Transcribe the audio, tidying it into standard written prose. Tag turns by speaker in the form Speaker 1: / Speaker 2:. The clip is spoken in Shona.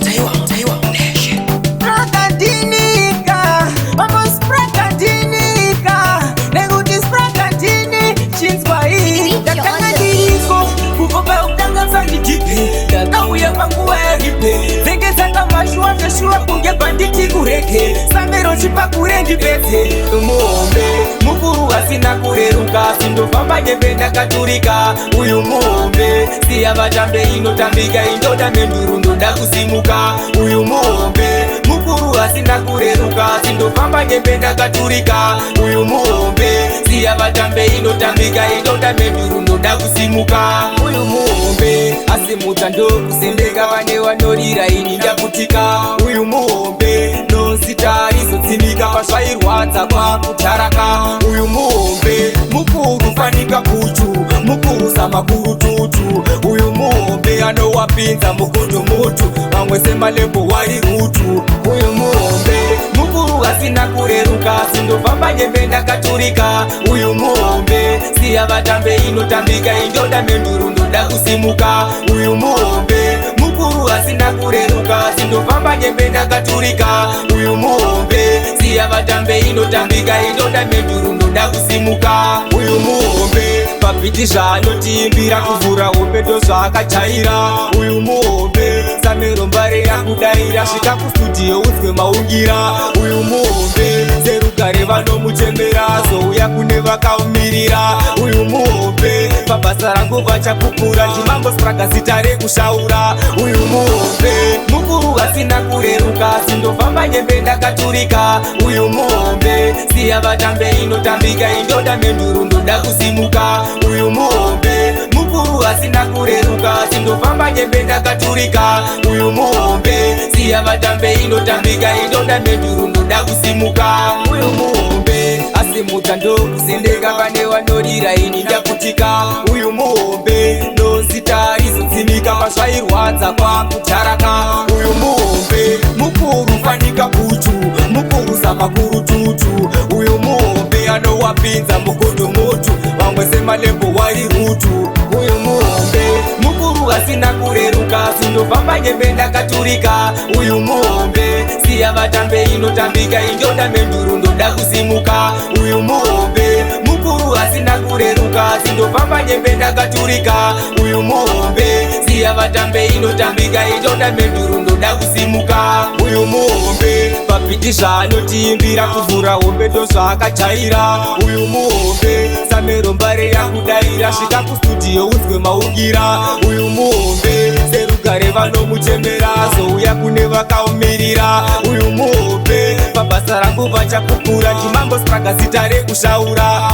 Speaker 1: Taiwa, Taiwa Nation.
Speaker 2: Sprakandinika, mambo sprakandinika, nekuti sprakandini chinzwa iyi. Ndakanga ndiriko kubva pautanga tsandidhipe, ndakauya panguva yaripe, dzenge dzakamashuwa zveshuwa kunge bhanditi kureke, samero chipakure ndipedze. Muhombe mukuru asina kureruka, sindofamba nyembe ndakaturika. Uyu muhombe siya vatambe inotambika, indoda menduru ndoda kusimuka. Uyu muhombe mukuru asina kureruka, sindofamba nyembe ndakaturika. Uyu muhombe siya vatambe inotambika, indoda menduru ndoda kusimuka. Uyu muhombe asimudza ndokusendeka, vane vanorira ini ndaputika. Uyu muhombe nozita rizotsimika, pasvairwadza kwakutaraka. Uyu muhombe mukuru fanika kuchu, mukuru samakurututu. Uyu muhombe anowapinza mukundu mutu, vamwe semalembo wari rutu. Uyu muhombe mukuru asina kureruka, sindofamba nyembe ndakaturika. Uyu muhombe siya vatambe inotambika, indoda menduru ndoda kusimuka. Uyu muhombe mukuru asina kureruka, sindofamba nyembe ndakaturika. Uyu muhombe siya vatambe inotambika, indoda menduru ndoda kusimuka. Uyu muhombe pabhiti zvaanotiimbira, kuvhura hombe ndozvaakajaira. Uyu muhombe samerombare yakudaira, svika kustudio unzwe maungira. Uyu muhombe serugare vanomuchemera, zouya kune vakaumirira. Uyu muhombe pabasa rangu vachapupura, ndimambo Spragga zita rekushaura. Uyu muhombe mukuru asina kureruka, sindofamba nyembe ndakaturika. Uyu muhombe siya vatambe inotambika, indoda menduru ndoda kusimuka. Uyu muhombe mukuru asina kureruka, sindofamba nyembe ndakaturika. Uyu muhombe siya vatambe inotambika, indoda menduru ndoda kusimuka. Uyu muhombe asimudza ndokusendeka, vane vanorira ini ndaputika. Uyu muhombe nozita rizotsimika, pasvairwadza kwakutaraka. Uyu muhombe mukuru fanika kuchu, mukuru samakurututu. Uyu muhombe anowapinza mukundu mutu, vamwe semalembo wari rutu. Uyu muhombe mukuru asina kureruka, sindofamba nyembe ndakaturika. Uyu muhombe siya vatambe inotambika, indoda menduru ndoda kusimuka. Uyu muhombe mukuru asina kureruka, sindofamba nyembe ndakaturika. Uyu muhombe siya vatambe inotambika, indoda menduru ndoda kusimuka. Uyu muhombe pabhiti zvaanotiimbira, kuvhura hombe ndozvaakajaira. Uyu muhombe samerombare yakudaira, svika kustudio unzwe maungira. Uyu muhombe serugare vanomuchemera, zouya kune vakaumirira. Uyu muhombe pabasa rangu vachapupura, ndimambo Spragga zita rekushaura.